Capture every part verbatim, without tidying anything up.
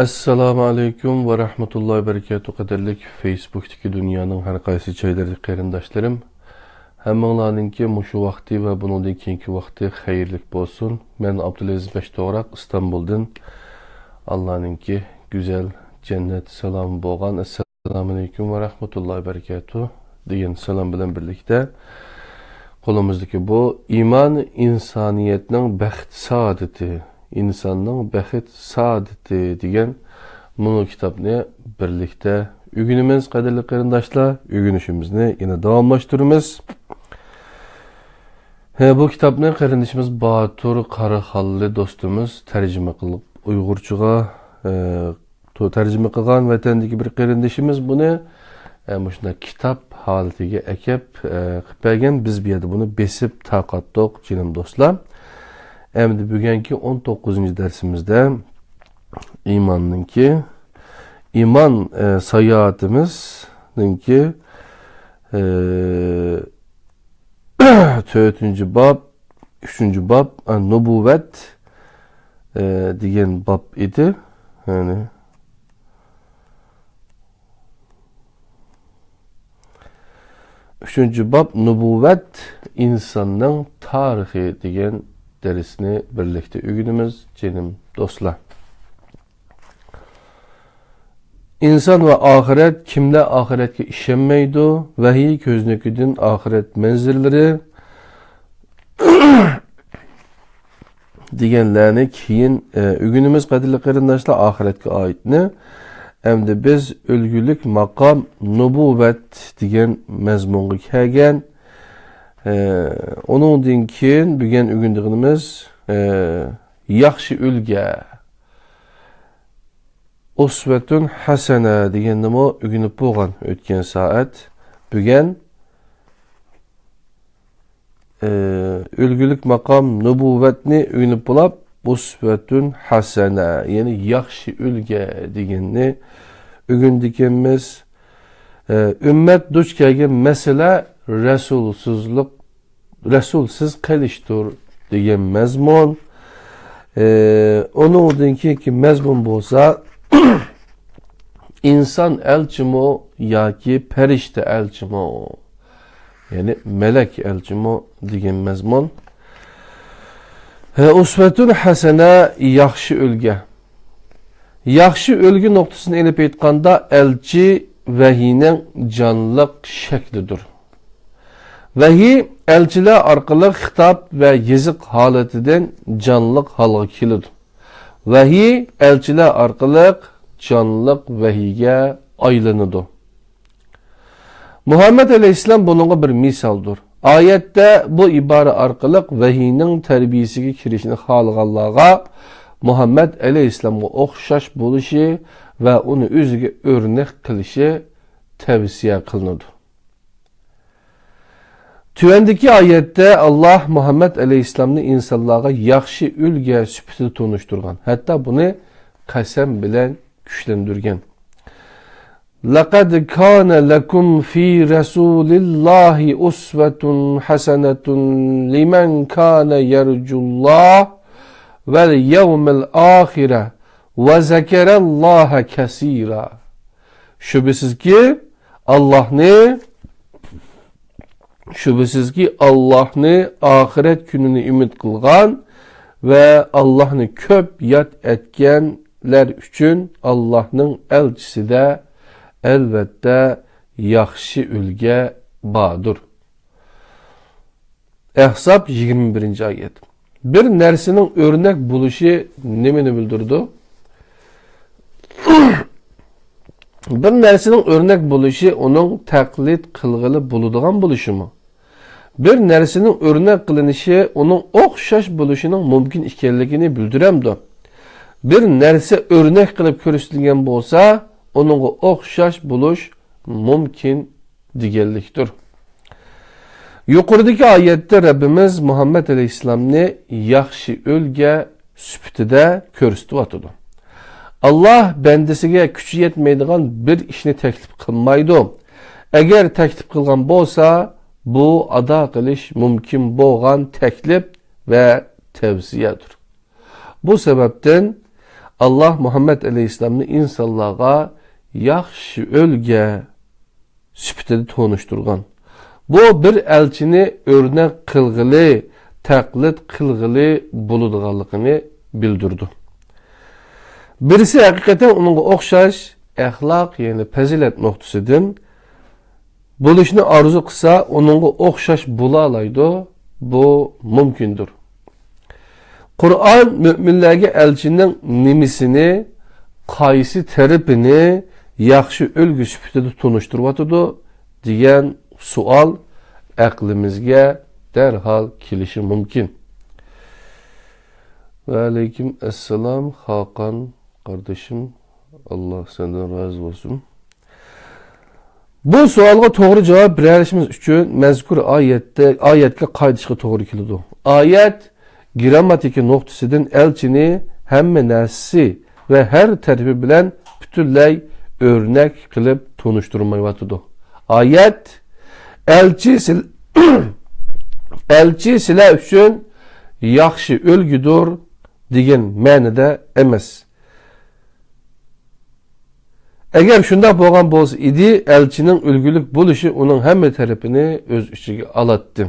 ئەسسالامۇ ئەلەيكۇم ۋە رەھمەتۇللاھى ۋە بەرىكاتۇھ، قەدىرلىك فېيسبۇكتىكى دۇنيانىڭ ھەر قايسى جايلىرىدىكى قېرىنداشلىرىم. ھەممىڭلارنىڭكى مۇشۇ ۋاقتى ۋە بۇنىڭدىن كېيىنكى ۋاقتى خەيرلىك بولسۇن. مەن ئابدۇلئەزىز بەشتوغراق، ئىستانبۇلدىن. ئاللانىڭكى گۈزەل جەننەت سالامى بولغان ئەسسالامۇ ئەلەيكۇم ۋە رەھمەتۇللاھى ۋە بەرىكاتۇھ دېگەن سالام بىلەن بىرلىكتە، قولىمىزدىكى بۇ ئىمان ئىنسانىيەتنىڭ بەخت سائادىتى، ئىنساننىڭ بەخت سائادىتى دېگەن مۇنۇ كىتابنى بىرلىكتە ئۆگىنىمىز، قەدىرلىك قېرىنداشلار. ئۆگىنىشىمىزنى يەنە داۋاملاشتۇرىمىز. ھە، بۇ كىتابنى قېرىندىشىمىز باتۇر قاراخانلى دوستىمىز تەرجىمە قىلىپ ئۇيغۇرچىغا، ھە، تو-، تەرجىمە قىلغان ۋەتەندىكى بىر قېرىندىشىمىز بۇنى، ئە، مۇشۇنداق كىتاب ھالىتىگە ئەكەپ، ئە، قىلىپ بەرگەن. بىز بۇ يەردە بۇنى بېسىپ تارقاتتۇق، جېنىم دوستلار. ئەمدى بۈگۈنكى ئون توققۇزىنچى دەرسىمىزدە ئىماننىڭكى، ئىمان، ئە، ساياھىتىمىزنىڭكى، ئە، تۆتىنچى باب، ئۈچىنچى باب، ئە، نۇبۇۋۋەت، ئە، دېگەن باب ئىدى. يەنى، ئۈچىنچى باب، نۇبۇۋۋەت، ئىنساننىڭ تارىخى دېگەن دەرسنى بىرلىكتە ئۆگىنىمىز، جېنىم دوستلار. ئىنسان ۋە ئاخىرەت، كىملەر ئاخىرەتكە ئىشەنمەيدۇ؟ ۋەھىي كۆزنىكىدىن ئاخىرەت مەنزىرىلىرى دېگەنلەرنى كېيىن، ئە، ئۆگىنىمىز، قەدىرلىك قېرىنداشلار، ئاخىرەتكە ئائىتنى. ئەمدى بىز ئۈلگىلىك ماقام نۇبۇۋۋەت دېگەن مەزمۇنغا كەلگەن. ئە، ئۇنىڭدىن كېيىن بۈگۈن ئۆگىنىدىغىنىمىز، ئە، ياخشى ئۈلگە. ئۇسۋەتۇن ھەسەنە دېگەننىمۇ ئۆگىنىپ بولغان ئۆتكەن سائەت. بۈگۈن، ئى، ئۈلگىلىك ماقام نۇبۇۋۋەتنى ئۆگىنىپ بولاپ، ئۇسۋەتۇن ھەسەنە، يەنى ياخشى ئۈلگە دېگەننى ئۆگىنىدىكەنمىز. ئى، ئۈممەت دۇچ كەلگەن مەسىلە رەسۇلسىزلىق، رەسۇلسىز قېلىشتۇر دېگەن مەزمۇن. ئى، ئۇنىڭدىن كېيىنكى مەزمۇن بولسا، ئىنسان ئەلچىمۇ ياكى پەرىشتە ئەلچىمۇ؟ يەنى مەلەك ئەلچىمۇ دېگەن مەزمۇن. ھە، ئۇسۋەتۇن ھەسەنە، ياخشى ئۈلگە. ياخشى ئۈلگە نۇقتىسىدىن ئېلىپ ئېيتقاندا، ئەلچى ۋەھىينىڭ جانلىق شەكلىدۇر. ۋەھىي ئەلچىلەر ئارقىلىق خىتاب ۋە يېزىق ھالىتىدىن جانلىق ھالغا كېلىدۇ. ۋەھىي ئەلچىلەر ئارقىلىق جانلىق ۋەھىيگە ئايلىنىدۇ. مۇھەممەد ئەلەيھىسسالام بۇنىڭغا بىر مىسالدۇر. ئايەتتە بۇ ئىبارە ئارقىلىق ۋەھىينىڭ تەربىيىسىگە كىرىشنى خالىغانلارغا مۇھەممەد ئەلەيھىسسالامغا ئوخشاش بولۇشى ۋە ئۇنى ئۆزىگە ئۆرنەك قىلىشى تەۋسىيە قىلىنىدۇ. تۆۋەندىكى ئايەتتە ئاللاھ مۇھەممەد ئەلەيھىسسالامنى ئىنسانلارغا ياخشى ئۈلگە سۈپىتىدە تونۇشتۇرغان، ھەتتا بۇنى قەسەم بىلەن كۈچلەندۈرگەن. لەقەد كانە لەكۇم فى رەسۇلىللاھى ئۇسۋەتۇن ھەسەنەتۇن لىمەن كانە يەرجۇللاھ ۋەل يەۋمەل ئاخىرە ۋە زەكەرەللاھە كەسىرا. شۈبھىسىزكى، ئاللاھنى، شۈبھىسىزكى، ئاللاھنى، ئاخىرەت كۈنىنى ئۈمىد قىلغان ۋە ئاللاھنى كۆپ ياد ئەتكەنلەر ئۈچۈن ئاللاھنىڭ ئەلچىسىدە، ئەلۋەتتە، ياخشى ئۈلگە باردۇر. ئەھزاب، يىگىرمە بىرىنچى ئايەت. بىر نەرسىنىڭ ئۆرنەك بولۇشى نېمىنى بىلدۈرىدۇ؟ بىر نەرسىنىڭ ئۆرنەك بولۇشى ئۇنىڭ تەقلىد قىلغىلى بولىدىغان بولۇشىمۇ؟ بىر نەرسىنىڭ ئۆرنەك قىلىنىشى ئۇنىڭ ئوخشاش بولۇشىنىڭ مۇمكىن ئىكەنلىكىنى بىلدۈرەمدۇ؟ بىر نەرسە ئۆرنەك قىلىپ كۆرسىتىلگەن بولسا، ئۇنىڭغا ئوخشاش بولۇش مۇمكىن دېگەنلىكتۇر. يۇقىرىدىكى ئايەتتە رەببىمىز مۇھەممەد ئەلەيھىسسالامنى ياخشى ئۈلگە سۈپىتىدە كۆرسىتىۋاتىدۇ. ئاللاھ بەندىسىگە كۈچى يەتمەيدىغان بىر ئىشنى تەكلىپ قىلمايدۇ. ئەگەر تەكلىپ قىلغان بولسا، بۇ ئادا قىلىش مۇمكىن بولغان تەكلىپ ۋە تەۋسىيەدۇر. بۇ سەۋەبتىن ئاللاھ مۇھەممەد ئەلەيھىسسالامنى ئىنسانلارغا ياخشى ئۈلگە سۈپىتىدە تونۇشتۇرغان. بۇ بىر ئەلچىنى ئۆرنەك قىلغىلى، تەقلىد قىلغىلى بولىدىغانلىقىنى بىلدۈرىدۇ. بىرسى ھەقىقەتەن ئۇنىڭغا ئوخشاش ئەخلاق، يەنى پەزىلەت نۇقتىسىدىن بولۇشنى ئارزۇ قىلسا، ئۇنىڭغا ئوخشاش بولالايدۇ. بۇ مۇمكىندۇر. قۇرئان مۆمىنلەرگە ئەلچىنىڭ نېمىسىنى، قايسى تەرىپىنى ياخشى ئۈلگە سۈپىتىدە تونۇشتۇرۇۋاتىدۇ دېگەن سوئال ئەقلىمىزگە دەرھال كېلىشى مۇمكىن. ۋەئەلەيكۇم ئەسسالام، خاقان قاردىشىم، ئاللاھ سەندىن رازى بولسۇن. بۇ سوئالغا توغرا جاۋاب بېرەلىشىمىز ئۈچۈن مەزكۇر ئايەتتە، ئايەتكە قايتىشقا توغرا كېلىدۇ. ئايەت گىرامماتىكا نۇقتىسىدىن ئەلچىنى ھەممە نەرسىسى ۋە ھەر تەرىپى بىلەن پۈتۈنلەي ئۆرنەك قىلىپ تونۇشتۇرمايۋاتىدۇ. ئايەت ئەلچى سىل-، ئەلچى سىلەر ئۈچۈن ياخشى ئۈلگىدۇر دېگەن مەنىدە ئەمەس. ئەگەر شۇنداق بولغان بولسا ئىدى، ئەلچىنىڭ ئۈلگىلىك بولۇشى ئۇنىڭ ھەممە تەرىپىنى ئۆز ئىچىگە ئالاتتى.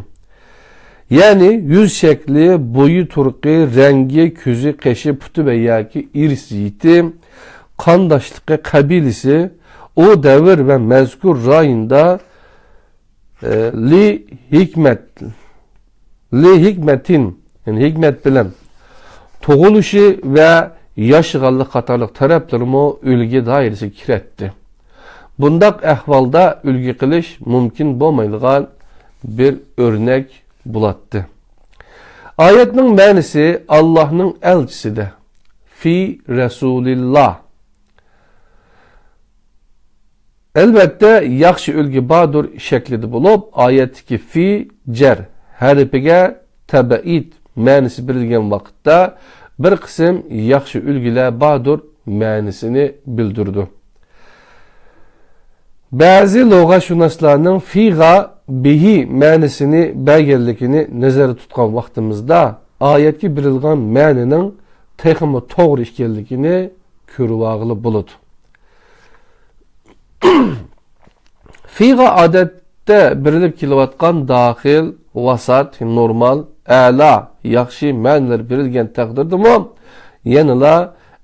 يەنى يۈز شەكلى، بويى تۇرقى، رەڭگى، كۆزى، قېشى، پۇتى ۋە ياكى ئىرس-جىھىتى، قانداشلىقى، قەبىلىسى، ئۇ دەۋر ۋە مەزكۇر رايوندا، ئە، لى ھېكمەت، لى ھېكمەتىن، يەنى ھېكمەت بىلەن تۇغۇلۇشى ۋە ياشىغانلىق قاتارلىق تەرەپلىرىمۇ ئۈلگە دائىرىسىگە كىرەتتى. بۇنداق ئەھۋالدا ئۈلگە قىلىش مۇمكىن بولمايدىغان بىر ئۆرنەك بولاتتى. ئايەتنىڭ مەنىسى ئاللاھنىڭ ئەلچىسىدە، في رسول الله. ئەلۋەتتە، ياخشى ئۈلگە باردۇر شەكلىدە بولۇپ، ئايەتتىكى في جەر ھەرپىگە تەبئىد مەنىسى بېرىلگەن ۋاقىتتا، بىر قىسىم ياخشى ئۈلگىلەر باردۇر مەنىسىنى بىلدۈرىدۇ. بەزى لۇغەتشۇناسلارنىڭ فىغا بىھى مەنىسىنى بەرگەنلىكىنى نەزەردە تۇتقان ۋاقتىمىزدا، ئايەتكە بېرىلغان مەنىنىڭ تېخىمۇ توغرا ئىكەنلىكىنى كۆرۈۋالغىلى بولىدۇ. فىغا ئادەتتە بېرىلىپ كېلىۋاتقان داخىل، ۋاسات، نورمال، ئەلا، ياخشى مەنىلەر بېرىلگەن تەقدىردىمۇ، يەنىلا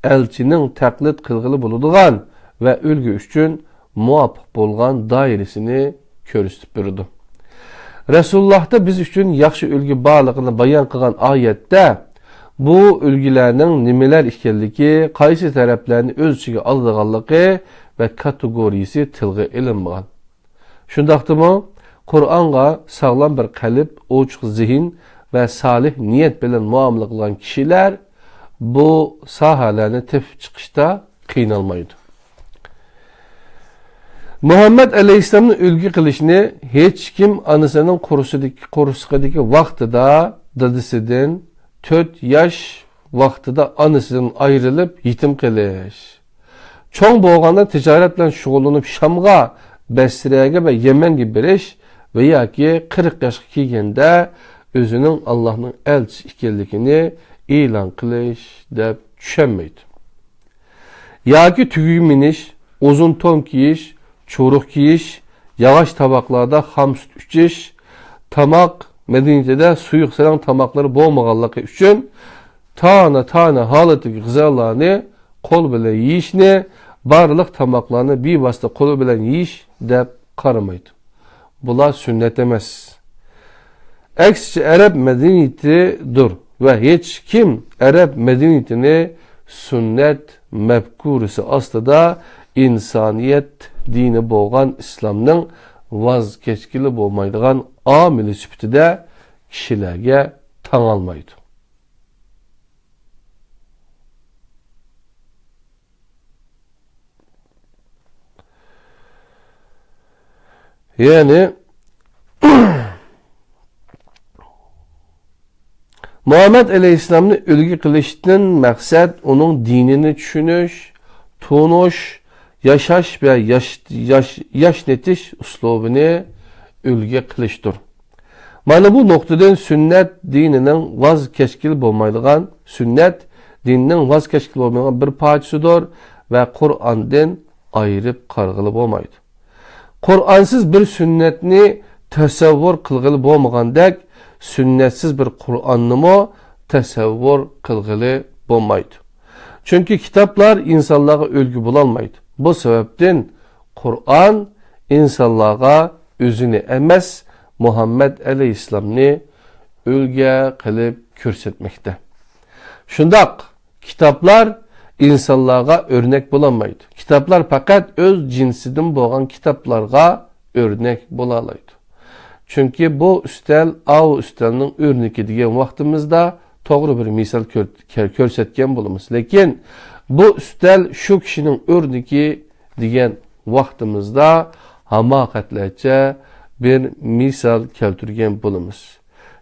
ئەلچىنىڭ تەقلىد قىلغىلى بولىدىغان ۋە ئۈلگە ئۈچۈن مۇۋاپىق بولغان دائىرىسىنى كۆرسىتىپ بېرىدۇ. رەسۇلۇللاھتا بىز ئۈچۈن ياخشى ئۈلگە بارلىقىنى بايان قىلغان ئايەتتە بۇ ئۈلگىلەرنىڭ نېمىلەر ئىكەنلىكى، قايسى تەرەپلەرنى ئۆز ئىچىگە ئالىدىغانلىقى ۋە كاتېگورىيىسى تىلغا ئېلىنمىغان. شۇنداقتىمۇ، قۇرئانغا ساغلام بىر قەلب، ئوچۇق زېھىن ۋە سالىھ نىيەت بىلەن مۇئامىلە قىلغان كىشىلەر بۇ ساھەلەرنى تېپىپ چىقىشتا قىينالمايدۇ. مۇھەممەد ئەلەيھىسسالامنى ئۈلگە قىلىشنى ھېچكىم ئانىسىنىڭ قورسىدىكى-، قورسىقىدىكى ۋاقتىدا دادىسىدىن، تۆت ياش ۋاقتىدا ئانىسىدىن ئايرىلىپ يېتىم قېلىش، چوڭ بولغاندا تىجارەت بىلەن شۇغۇللىنىپ شامغا، بەسرەگە ۋە يەمەنگە بېرىش ۋە ياكى قىرىق ياشقا كەلگەندە ئۆزىنىڭ ئاللاھنىڭ ئەلچىسى ئىكەنلىكىنى ئېلان قىلىش دەپ چۈشەنمەيدۇ. ياكى تۈگۈن مىنىش، ئۇزۇن تون كىيىش، چورۇق كىيىش، ياغاچ تاۋاقلاردا خام سۈت ئىچىش، تاماق مەدەنىيىتىدە سۇيۇق سەرەڭ تاماقلىرى بولمىغانلىقى ئۈچۈن تانە-تانە ھالىتىدىكى غىزالارنى قول بىلەن يېيىشنى، بارلىق تاماقلارنى بىۋاسىتە قول بىلەن يېيىش دەپ قارىمايدۇ. بۇلار سۈننەت ئەمەس. ئەكسىچە، ئەرەب مەدەنىيىتىدۇر ۋە ھېچكىم ئەرەب مەدەنىيىتىنى سۈننەت مەپكۇرىسى ئاستىدا ئىنسانىيەت دىنى بولغان ئىسلامنىڭ ۋاز كەچكىلى بولمايدىغان ئامىلى سۈپىتىدە كىشىلەرگە تاڭالمايدۇ. يەنى، مۇھەممەد ئەلەيھىسسالامنى ئۈلگە قىلىشتىن مەقسەت ئۇنىڭ دىنىنى چۈشىنىش، تونۇش، ياشاش ۋە ياش-، ياش-، ياشنىتىش ئۇسلۇبىنى ئۈلگە قىلىشتۇر. مانا بۇ نۇقتىدىن سۈننەت دىنىنىڭ ۋاز كەچكىلى بولمايدىغان، سۈننەت دىننىڭ ۋاز كەچكىلى بولمايدىغان بىر پارچىسىدۇر ۋە قۇرئاندىن ئايرىپ قارىغىلى بولمايدۇ. قۇرئانسىز بىر سۈننەتنى تەسەۋۋۇر قىلغىلى بولمىغاندەك، سۈننەتسىز بىر قۇرئاننىمۇ تەسەۋۋۇر قىلغىلى بولمايدۇ. چۈنكى كىتابلار ئىنسانلارغا ئۈلگە بولالمايدۇ. بۇ سەۋەبتىن قۇرئان ئىنسانلارغا ئۆزىنى ئەمەس، مۇھەممەد ئەلەيھىسسالامنى ئۈلگە قىلىپ كۆرسەتمەكتە. شۇنداق، كىتابلار ئىنسانلارغا ئۆرنەك بولالمايدۇ. كىتابلار پەقەت ئۆز جىنسىدىن بولغان كىتابلارغا ئۆرنەك بولالايدۇ. چۈنكى بۇ ئۈستەل ئاۋۇ ئۈستەلنىڭ ئۆرنىكى دېگەن ۋاقتىمىزدا توغرا بىر مىسال كۆر-، كۆرسەتكەن بولىمىز. لېكىن بۇ ئۈستەل شۇ كىشىنىڭ ئۆرنىكى دېگەن ۋاقتىمىزدا ھاماقەتلەرچە بىر مىسال كەلتۈرگەن بولىمىز.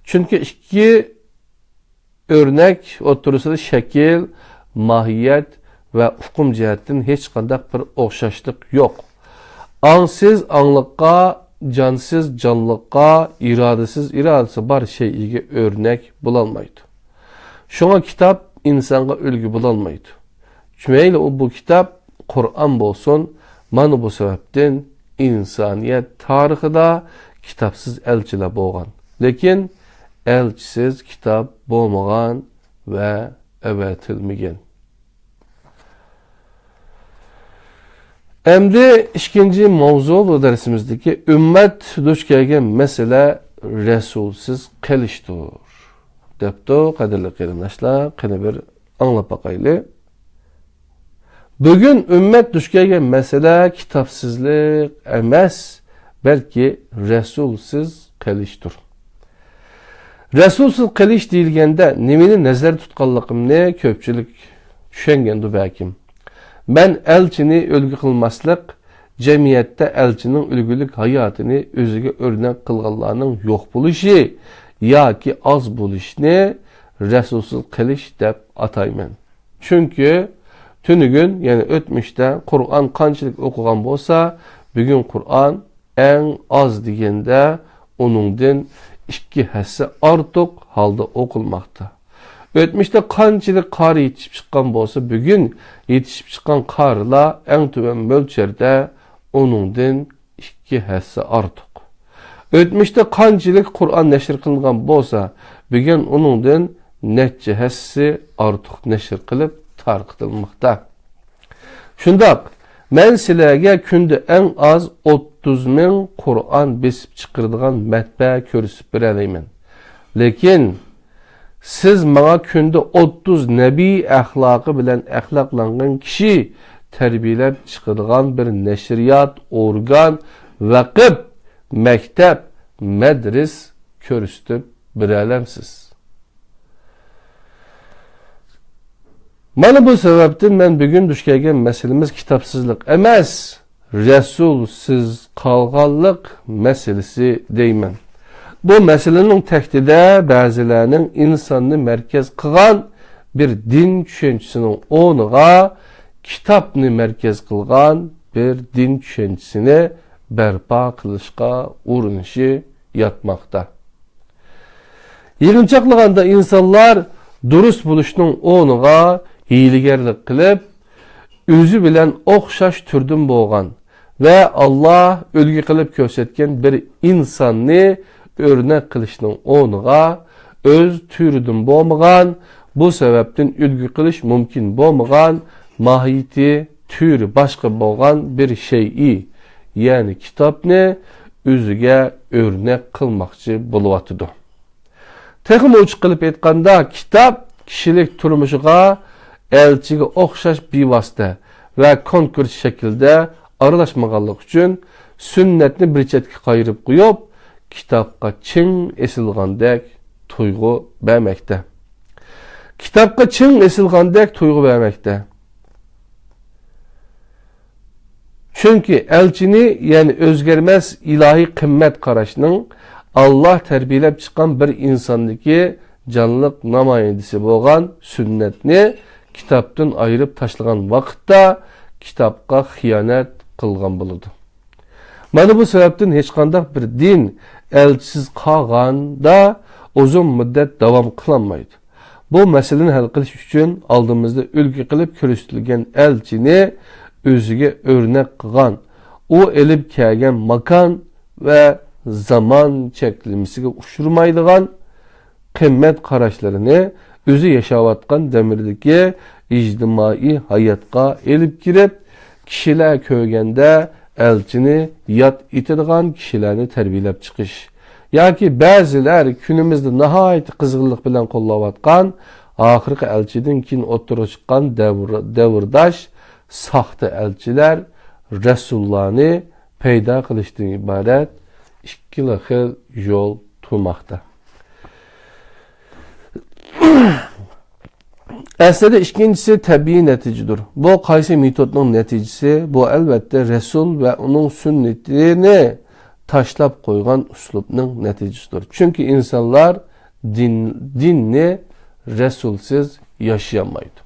چۈنكى ئىككى ئۆرنەك ئوتتۇرىسىدا شەكىل، ماھىيەت ۋە ئۇقۇم جەھەتتىن ھېچقانداق بىر ئوخشاشلىق يوق. ئاڭسىز ئاڭلىققا، جانسىز جانلىققا، ئىرادىسىز ئىرادىسى بار شەيئىگە ئۆرنەك بولالمايدۇ. شۇڭا كىتاب ئىنسانغا ئۈلگە بولالمايدۇ. مەيلى ئۇ بۇ كىتاب قۇرئان بولسۇن، مانا بۇ سەۋەبتىن ئىنسانىيەت تارىخىدا كىتابسىز ئەلچىلەر بولغان. لېكىن ئەلچىسىز كىتاب بولمىغان ۋە ئەۋەتىلمىگەن. ئەمدى ئىككىنچى ماۋزۇ بۇ دەرسىمىزدىكى ئۈممەت دۇچ كەلگەن مەسىلە رەسۇلسىز قېلىشتۇر، دەپتۇ. قەدىرلىك قېرىنداشلار، قېنى بىر ئاڭلاپ باقايلى. بۈگۈن ئۈممەت دۇچ كەلگەن مەسىلە كىتابسىزلىق ئەمەس، بەلكى رەسۇلسىز قېلىشتۇر. رەسۇلسىز قېلىش دېيىلگەندە نېمىنى نەزەردە تۇتقانلىقىمنى كۆپچىلىك چۈشەنگەندۇ بەلكىم. مەن ئەلچىنى ئۈلگە قىلماسلىق، جەمئىيەتتە ئەلچىنىڭ ئۈلگىلىك ھاياتىنى ئۆزىگە ئۆرنەك قىلغانلارنىڭ يوق بولۇشى ياكى ئاز بولۇشىنى رەسۇلسىز قېلىش دەپ ئاتايمەن. چۈنكى تۈنۈگۈن، يەنى ئۆتمۈشتە قۇرئان قانچىلىك ئوقۇغان بولسا، بۈگۈن قۇرئان ئەڭ ئاز دېگەندە ئۇنىڭدىن ئىككى ھەسسە ئارتۇق ھالدا ئوقۇلماقتا. ئۆتمۈشتە قانچىلىك قارى يېتىشىپ چىققان بولسا، بۈگۈن يېتىشىپ چىققان قارىلار ئەڭ تۆۋەن مۆلچەردە ئۇنىڭدىن ئىككى ھەسسە ئارتۇق. ئۆتمۈشتە قانچىلىك قۇرئان نەشر قىلىنغان بولسا، بۈگۈن ئۇنىڭدىن نەچچە ھەسسە ئارتۇق نەشر قىلىپ تارقىتىلماقتا. شۇنداق، مەن سىلەرگە كۈندە ئەڭ ئاز ئوتتۇز مىڭ قۇرئان بېسىپ چىقىرىدىغان مەتبەئە كۆرسىتىپ بېرەلەيمەن. لېكىن سىز ماڭا كۈندە ئوتتۇز نەبىي ئەخلاقى بىلەن ئەخلاقلانغان كىشى تەربىيەلەپ چىقىدىغان بىر نەشرىيات، ئورگان، ۋەقىپ، مەكتەپ، مەدرىس كۆرسىتىپ بېرەلەمسىز؟ مانا بۇ سەۋەبتىن مەن بۈگۈن دۇچ كەلگەن مەسىلىمىز كىتابسىزلىق ئەمەس، رەسۇلسىز قالغانلىق مەسىلىسى دەيمەن. بۇ مەسىلىنىڭ تەكتىدە بەزىلەرنىڭ ئىنساننى مەركەز قىلغان بىر دىن چۈشەنچىسىنىڭ ئورنىغا كىتابنى مەركەز قىلغان بىر دىن چۈشەنچىسىنى بەرپا قىلىشقا ئۇرۇنۇشى ياتماقتا. يىغىنچاقلىغاندا ئىنسانلار دۇرۇس بولۇشنىڭ ئورنىغا ھىيلىگەرلىك قىلىپ، ئۆزى بىلەن ئوخشاش تۈردىن بولغان ۋە ئاللا ئۈلگە قىلىپ كۆرسەتكەن بىر ئىنساننى ئۆرنەك قىلىشنىڭ ئورنىغا ئۆز تۈرىدىن بولمىغان، بۇ سەۋەبتىن ئۈلگە قىلىش مۇمكىن بولمىغان، ماھىيىتى، تۈرى باشقا بولغان بىر شەيئى، يەنى كىتابنى ئۆزىگە ئۆرنەك قىلماقچى بولۇۋاتىدۇ. تېخىمۇ ئوچۇق قىلىپ ئېيتقاندا، كىتاب كىشىلىك تۇرمۇشىغا ئەلچىگە ئوخشاش بىۋاسىتە ۋە كونكرېت شەكىلدە ئارىلاشمىغانلىقى ئۈچۈن سۈننەتنى بىر چەتكە قايرىپ قويۇپ، كىتابقا چىڭ ئېسىلغاندەك تۇيغۇ بەرمەكتە. كىتابقا چىڭ ئېسىلغاندەك تۇيغۇ بەرمەكتە. چۈنكى ئەلچىنى، يەنى ئۆزگەرمەس ئىلاھىي قىممەت قاراشنىڭ، ئاللا تەربىيەلەپ چىققان بىر ئىنساندىكى جانلىق نامايەندىسى بولغان سۈننەتنى كىتابتىن ئايرىپ تاشلىغان ۋاقىتتا، كىتابقا خىيانەت قىلغان بولىدۇ. مانا بۇ سەۋەبتىن ھېچقانداق بىر دىن ئەلچىسىز قالغاندا ئۇزۇن مۇددەت داۋام قىلالمايدۇ. بۇ مەسىلىنى ھەل قىلىش ئۈچۈن ئالدىمىزدا ئۈلگە قىلىپ كۆرسىتىلگەن ئەلچىنى ئۆزىگە ئۆرنەك قىلغان، ئۇ ئېلىپ كەلگەن ماكان ۋە زامان چەكلىمىسىگە ئۇچرىمايدىغان قىممەت قاراشلىرىنى ئۆزى ياشاۋاتقان دەۋردىكى ئىجتىمائىي ھاياتقا ئېلىپ كىرىپ، كىشىلەر كۆرگەندە ئەلچىنى ياد ئېتىدىغان كىشىلەرنى تەربىيەلەپ چىقىش ياكى بەزىلەر كۈنىمىزدە ناھايىتى قىزغىنلىق بىلەن قوللاۋاتقان ئاخىرقى ئەلچىدىن كېيىن ئوتتۇرىغا چىققان دەۋر-، دەۋرداش ساختا ئەلچىلەر، رەسۇللارنى پەيدا قىلىشتىن ئىبارەت ئىككىلا خىل يول تۇرماقتا. ئەسلىدە ئىككىنچىسى تەبىئىي نەتىجىدۇر. بۇ قايسى مېتودنىڭ نەتىجىسى؟ بۇ، ئەلۋەتتە، رەسۇل ۋە ئۇنىڭ سۈننىتىنى تاشلاپ قويغان ئۇسلۇبنىڭ نەتىجىسىدۇر. چۈنكى ئىنسانلار دىن، دىننى رەسۇلسىز ياشىيالمايدۇ.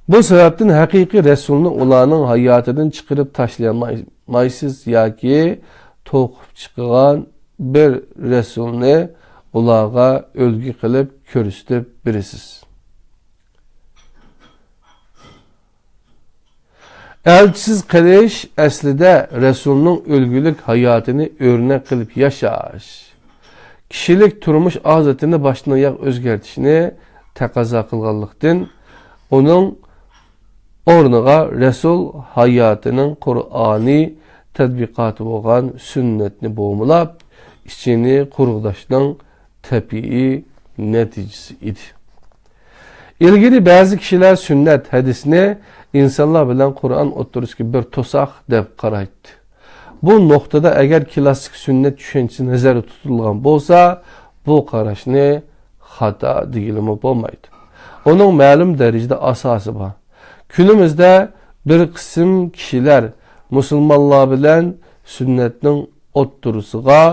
بۇ سەۋەبتىن ھەقىقىي رەسۇلنى ئۇلارنىڭ ھاياتىدىن چىقىرىپ تاشلىيالمايسىز ياكى توقۇپ چىققان بىر رەسۇلنى ئۇلارغا ئۈلگە قىلىپ كۆرسىتىپ بېرىسىز. ئەلچىسىز قېلىش ئەسلىدە رەسۇلنىڭ ئۈلگىلىك ھاياتىنى ئۆرنەك قىلىپ ياشاش، كىشىلىك تۇرمۇش ئادىتىنى باشتىن ئاياغ ئۆزگەرتىشنى تەقەززا قىلغانلىقتىن، ئۇنىڭ ئورنىغا رەسۇل ھاياتىنىڭ قۇرئانىي تەتبىقاتى بولغان سۈننەتنى بومىلاپ، ئىچىنى قۇرغۇداشنىڭ تەبىئىي نەتىجىسى ئىدى. ئىلگىرى بەزى كىشىلەر سۈننەت، ھەدىسنى ئىنسانلار بىلەن قۇرئان ئوتتۇرىسىدىكى بىر توساق دەپ قارايتتى. بۇ نۇقتىدا ئەگەر كلاسسىك سۈننەت چۈشەنچىسى نەزەردە تۇتۇلغان بولسا، بۇ قاراشنى خاتا دېگىلىمۇ بولمايدۇ. ئۇنىڭ مەلۇم دەرىجىدە ئاساسى بار. كۈنىمىزدە بىر قىسىم كىشىلەر مۇسۇلمانلار بىلەن سۈننەتنىڭ ئوتتۇرىسىغا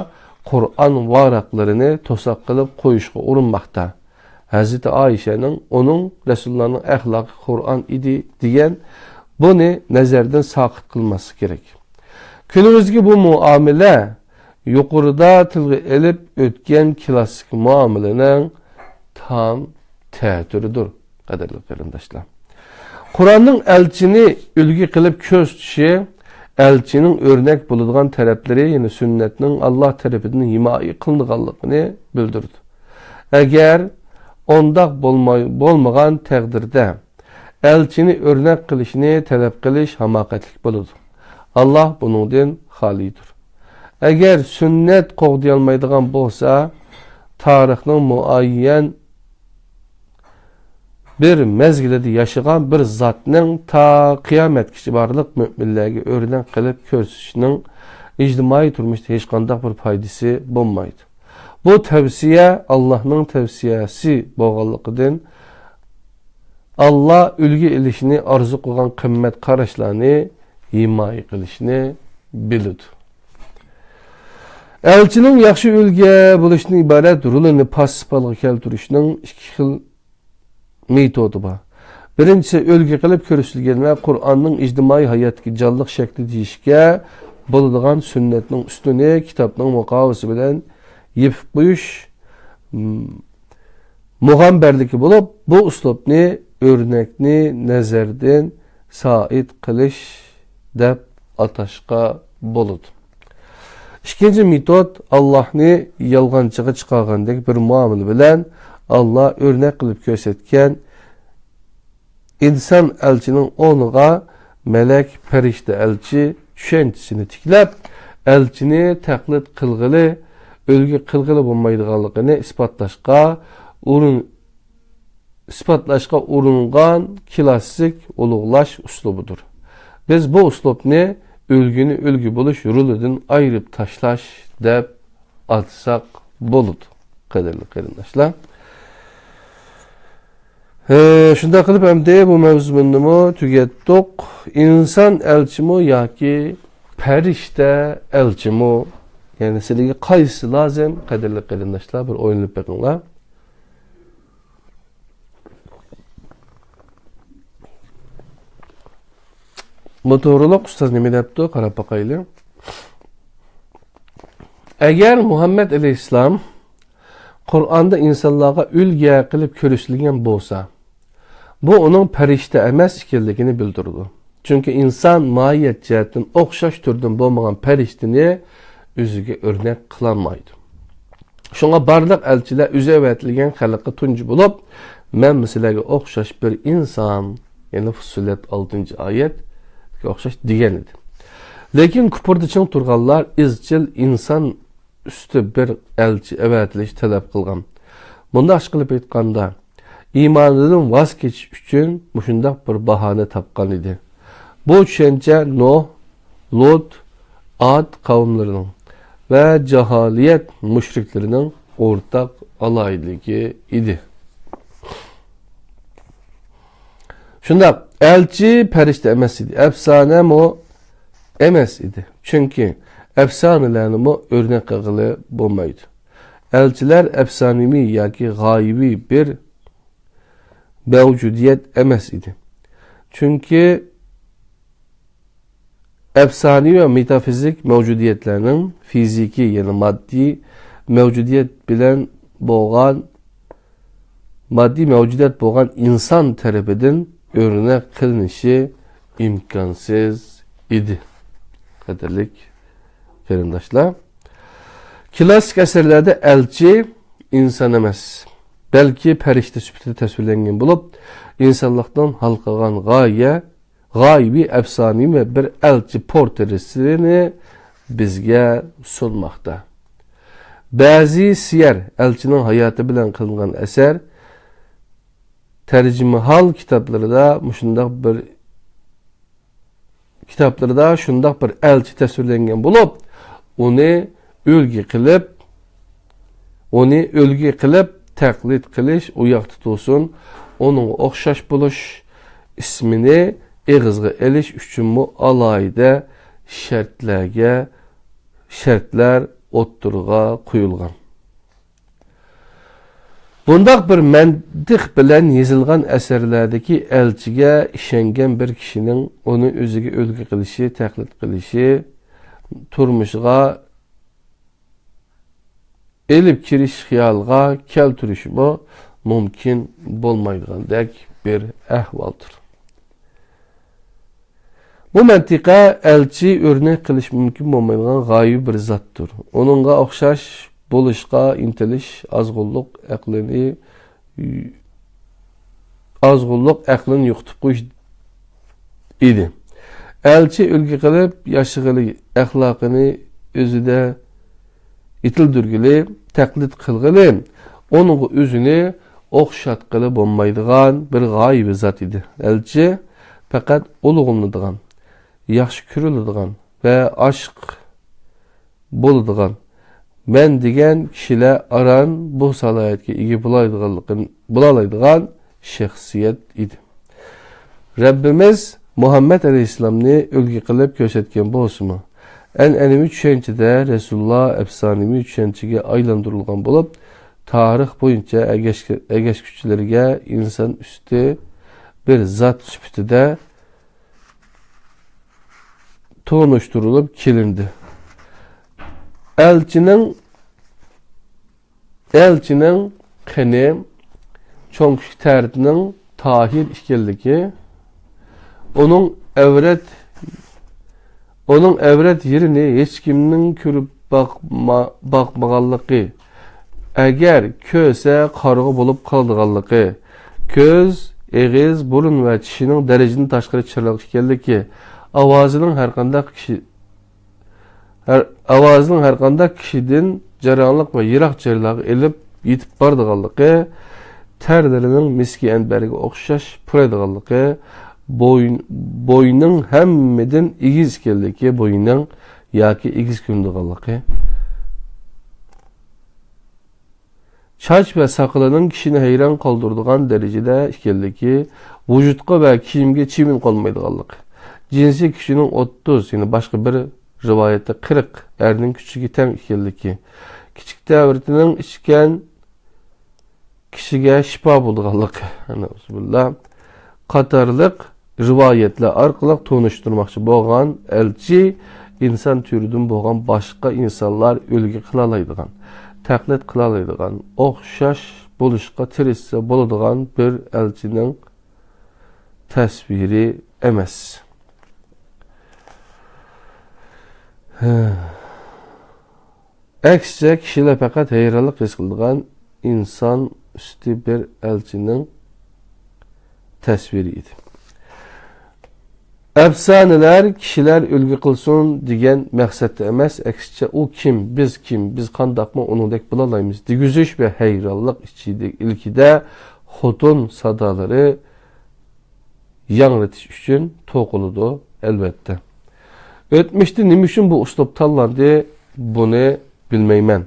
قۇرئان ۋاراقلىرىنى توساق قىلىپ قويۇشقا ئۇرۇنماقتا. ھەزرىتى ئائىشەنىڭ ئۇنىڭ رەسۇلۇللانىڭ ئەخلاقى قۇرئان ئىدى دېگەن بۇنى نەزەردىن ساقىت قىلماسلىق كېرەك. كۈنىمىزدىكى بۇ مۇئامىلە يۇقىرىدا تىلغا ئېلىپ ئۆتكەن كلاسسىك مۇئامىلىنىڭ تام تەتۈرىدۇر، قەدىرلىك قېرىنداشلار. قۇرئاننىڭ ئەلچىنى ئۈلگە قىلىپ كۆرسىتىشى، ئەلچىنىڭ ئۆرنەك بولىدىغان تەرەپلىرى، يەنى سۈننەتنىڭ ئاللا تەرىپىدىن ھىمايە قىلىنىدىغانلىقىنى بىلدۈرىدۇ. ئەگەر ئۇنداق بولماي-، بولمىغان تەقدىردە، ئەلچىنى ئۆرنەك قىلىشنى تەلەپ قىلىش ھاماقەتلىك بولىدۇ. ئاللا بۇنىڭدىن خالىيدۇر. ئەگەر سۈننەت قوغدىيالمايدىغان بولسا، تارىخنىڭ مۇئەييەن بىر مەزگىلىدە ياشىغان بىر زاتنىڭ تا قىيامەتكىچە بارلىق مۆمىنلەرگە ئۆرنەك قىلىپ كۆرسىتىشنىڭ ئىجتىمائىي تۇرمۇشتا ھېچقانداق بىر پايدىسى بولمايدۇ. بۇ تەۋسىيە ئاللاھنىڭ تەۋسىيەسى بولغانلىقىدىن، ئاللا ئۈلگە ئېلىشنى ئارزۇ قىلغان قىممەت قاراشلارنى ھىمايە قىلىشنى بىلىدۇ. ئەلچىنىڭ ياخشى ئۈلگە بولۇشتىن ئىبارەت رولىنى پاس-پالغا كەلتۈرۈشنىڭ ئىككى خىل مېتودى بار. بىرىنچىسى، ئۈلگە قىلىپ كۆرسىتىلگەن ۋە قۇرئاننىڭ ئىجتىمائىي ھاياتتىكى جانلىق شەكلى دېيىشكە بولىدىغان سۈننەتنىڭ ئۈستىنى كىتابنىڭ مۇقاۋىسى بىلەن يېپىپ قويۇش، م-، مۇغەمبەرلىكى بولۇپ، بۇ ئۇسلۇبنى ئۆرنەكنى نەزەردىن سائىت قىلىش دەپ ئاتاشقا بولىدۇ. ئىككىنچى مېتود، ئاللاھنى يالغانچىغا چىقارغاندەك بىر مۇئامىلە بىلەن، ئاللا ئۆرنەك قىلىپ كۆرسەتكەن ئىنسان ئەلچىنىڭ ئورنىغا مەلەك، پەرىشتە ئەلچى چۈشەنچىسىنى تىكلەپ، ئەلچىنى تەقلىد قىلغىلى، ئۈلگە قىلغىلى بولمايدىغانلىقىنى ئىسپاتلاشقا ئۇرۇن-، ئىسپاتلاشقا ئۇرۇنغان كلاسسىك ئۇلۇغلاش ئۇسلۇبىدۇر. بىز بۇ ئۇسلۇبنى ئۈلگىنى ئۈلگە بولۇش رولىدىن ئايرىپ تاشلاش دەپ ئاتىساق بولىدۇ، قەدىرلىك قېرىنداشلار. ھە، شۇنداق قىلىپ ئەمدى بۇ مەزمۇننىمۇ تۈگەتتۇق. ئىنسان ئەلچىمۇ ياكى پەرىشتە ئەلچىمۇ؟ يەنى سىلىگە قايسىسى لازىم، قەدىرلىك قېرىنداشلار؟ بىر ئويلىنىپ بېقىڭلار. بۇ توغرۇلۇق ئۇستاز نېمە دەپتۇ؟ قاراپ باقايلى. ئەگەر مۇھەممەد ئەلەيھىسسالام قۇرئاندا ئىنسانلارغا ئۈلگە قىلىپ كۆرسىتىلگەن بولسا، بۇ ئۇنىڭ پەرىشتە ئەمەس ئىكەنلىكىنى بىلدۈرىدۇ. چۈنكى ئىنسان ماھىيەت جەھەتتىن ئوخشاش تۈردىن بولمىغان پەرىشتىنى ئۆزىگە ئۆرنەك قىلالمايدۇ. شۇڭا بارلىق ئەلچىلەر ئۆزى ئەۋەتىلگەن خەلققە تۇنجى بولۇپ، مەنمۇ سىلەرگە ئوخشاش بىر ئىنسان، يەنى فۇسسىلەت ئالتىنچى ئايەتكە ئوخشاش دېگەن ئىدى. لېكىن كۇپۇردا چىڭ تۇرغانلار ئىزچىل ئىنسان ئۈستى بىر ئەلچى ئەۋەتىلىشى تەلەپ قىلغان. مۇنداقچە قىلىپ ئېيتقاندا، ئىمانىدىن ۋاز كېچىش ئۈچۈن مۇشۇنداق بىر باھانە تاپقان ئىدى. بۇ چۈشەنچە نوھ، لۇت، ئاد قەۋملىرىنىڭ ۋە جاھىلىيەت مۇشرىكلىرىنىڭ ئورتاق ئالاھىدىلىكى ئىدى. شۇنداق، ئەلچى پەرىشتە ئەمەس ئىدى، ئەپسانەمۇ ئەمەس ئىدى. چۈنكى ئەپسانىلەرنىمۇ ئۆرنەك قىلغىلى بولمايدۇ. ئەلچىلەر ئەپسانىۋى ياكى غايىۋى بىر مەۋجۇدىيەت ئەمەس ئىدى. چۈنكى ئەپسانىۋى ۋە مېتافىزىك مەۋجۇدىيەتلەرنىڭ فىزىكىي، يەنى ماددىي مەۋجۇدىيەت بىلەن بولغان، ماددىي مەۋجۇدىيەت بولغان ئىنسان تەرىپىدىن ئۆرنەك قىلىنىشى ئىمكانسىز ئىدى. قەدىرلىك قېرىنداشلار، كلاسسىك ئەسەرلەردە ئەلچى ئىنسان ئەمەس، بەلكى پەرىشتە سۈپىتىدە تەسۋىرلەنگەن بولۇپ، ئىنسانلىقتىن ھالقىغان غايە، غايىۋى ئەپسانىۋى بىر ئەلچى پورترېتىنى بىزگە سۇنماقتا. بەزى سىيەر، ئەلچىنىڭ ھاياتى بىلەن قىلىنغان ئەسەر، تەرجىمىھال كىتابلىرىدا مۇشۇنداق بىر كىتابلىرىدا شۇنداق بىر ئەلچى تەسۋىرلەنگەن بولۇپ، ئۇنى ئۈلگە قىلىپ، ئۇنى ئۈلگە قىلىپ تەقلىد قىلىش ئۇ ياقتا تۇرسۇن، ئۇنىڭغا ئوخشاش بولۇش ئىسمىنى ئېغىزغا ئېلىش ئۈچۈنمۇ ئالاھىدە شەرتلەرگە، شەرتلەر ئوتتۇرىغا قويۇلغان. بۇنداق بىر مەنتىق بىلەن يېزىلغان ئەسەرلەردىكى ئەلچىگە ئىشەنگەن بىر كىشىنىڭ ئۇنى ئۆزىگە ئۈلگە قىلىشى، تەقلىد قىلىشى، تۇرمۇشىغا ئېلىپ كىرىش خىيالىغا كەلتۈرۈشىمۇ مۇمكىن بولمايدىغاندەك بىر ئەھۋالدۇر. بۇ مەنتىقە ئەلچى ئۆرنەك قىلىش مۇمكىن بولمايدىغان غايىۋى بىر زاتتۇر. ئۇنىڭغا ئوخشاش بولۇشقا ئىنتىلىش ئازغۇنلۇق ئەقلىنى، ئازغۇنلۇق ئەقلىنى يوقىتىپ قويۇش ئىدى. ئەلچى ئۈلگە قىلىپ ياشىغىلى، ئەخلاقىنى ئۆزىدە يېتىلدۈرگىلى، تەقلىد قىلغىلى، ئۇنىڭغا ئۆزىنى ئوخشاتقىلى بولمايدىغان بىر غايىۋى زات ئىدى. ئەلچى پەقەت ئۇلۇغلىنىدىغان، ياخشى كۆرۈلىدىغان ۋە ئاشىق بولىدىغان، مەن دېگەن كىشىلەر ئاران بۇ سالاھىيەتكە ئىگە بولالايدىغانلىقىن-، بولالايدىغان شەخسىيەت ئىدى. رەببىمىز مۇھەممەد ئەلەيھىسسالامنى ئۈلگە قىلىپ كۆرسەتكەن بولسىمۇ، ئەنئەنىۋى چۈشەنچىدە رەسۇلۇللا ئەپسانىۋى چۈشەنچىگە ئايلاندۇرۇلغان بولۇپ، تارىخ بويىچە ئەگەشكە-، ئەگەشكۈچىلىرىگە ئىنسان ئۈستى بىر زات سۈپىتىدە تونۇشتۇرۇلۇپ كېلىندى. ئەلچىنىڭ، ئەلچىنىڭ قېنى چوڭ كىشىلىك تەرىتىنىڭ تاھىر ئىكەنلىكى، ئۇنىڭ ئەۋرەت، ئۇنىڭ ئەۋرەت يېرىنى ھېچكىمنىڭ كۆرۈپ باقما-، باقمىغانلىقى، ئەگەر كۆرسە قارىغۇ بولۇپ قالىدىغانلىقى، كۆز، ئېغىز، بۇرۇن ۋە چىشىنىڭ دەرىجىدىن تاشقىرى چىرايلىق ئىكەنلىكى، ئاۋازىنىڭ ھەرقانداق كىشى، ھەر، ئاۋازىنىڭ ھەرقانداق كىشىدىن جاراڭلىق ۋە يىراق جايلارغا ئېلىپ يېتىپ بارىدىغانلىقى، تەرلىرىنىڭ مىسكى ئەنبەرگە ئوخشاش پۇرايدىغانلىقى، بوين-، بوينىڭ ھەممىدىن ئېگىز ئىكەنلىكى، بوينىنىڭ ياكى ئېگىز كۆرۈنىدىغانلىقى، چاچ ۋە ساقىلىنىڭ كىشىنى ھەيران قالدۇرىدىغان دەرىجىدە ئىكەنلىكى، ۋۇجۇدقا ۋە كىيىمگە چىۋىن قونمايدىغانلىقى، جىنسىي كۈچىنىڭ ئوتتۇز، يەنى باشقا بىر رىۋايەتتە قىرىق ئەرنىڭ كۈچىگە تەڭ ئىكەنلىكى، كىچىك تەۋرىتىنىڭ ئىچكەن كىشىگە شىپا بولىدىغانلىقى، نەئۇزۇبىللا، قاتارلىق رىۋايەتلەر ئارقىلىق تونۇشتۇرماقچى بولغان ئەلچى ئىنسان تۈرىدىن بولغان باشقا ئىنسانلار ئۈلگە قىلالايدىغان، تەقلىد قىلالايدىغان، ئوخشاش بولۇشقا تىرىشسا بولىدىغان بىر ئەلچىنىڭ تەسۋىرى ئەمەس. ئەكسىچە، كىشىلەر پەقەت ھەيرانلىق ھېس قىلىدىغان ئىنسان ئۈستى بىر ئەلچىنىڭ تەسۋىرى ئىدى. ئەپسانىلەر كىشىلەر ئۈلگە قىلسۇن دېگەن مەقسەتتە ئەمەس، ئەكسىچە، ئۇ كىم، بىز كىم، بىز قانداقمۇ ئۇنىڭدەك بولالايمىز دېگۈزۈش ۋە ھەيرانلىق ئىچىدە، ئىلكىدە خوتۇن سادالىرى ياڭرىتىش ئۈچۈن توقۇلىدۇ، ئەلۋەتتە. ئۆتمۈشتە نېمە ئۈچۈن بۇ ئۇسلۇب تاللاندى، بۇنى بىلمەيمەن.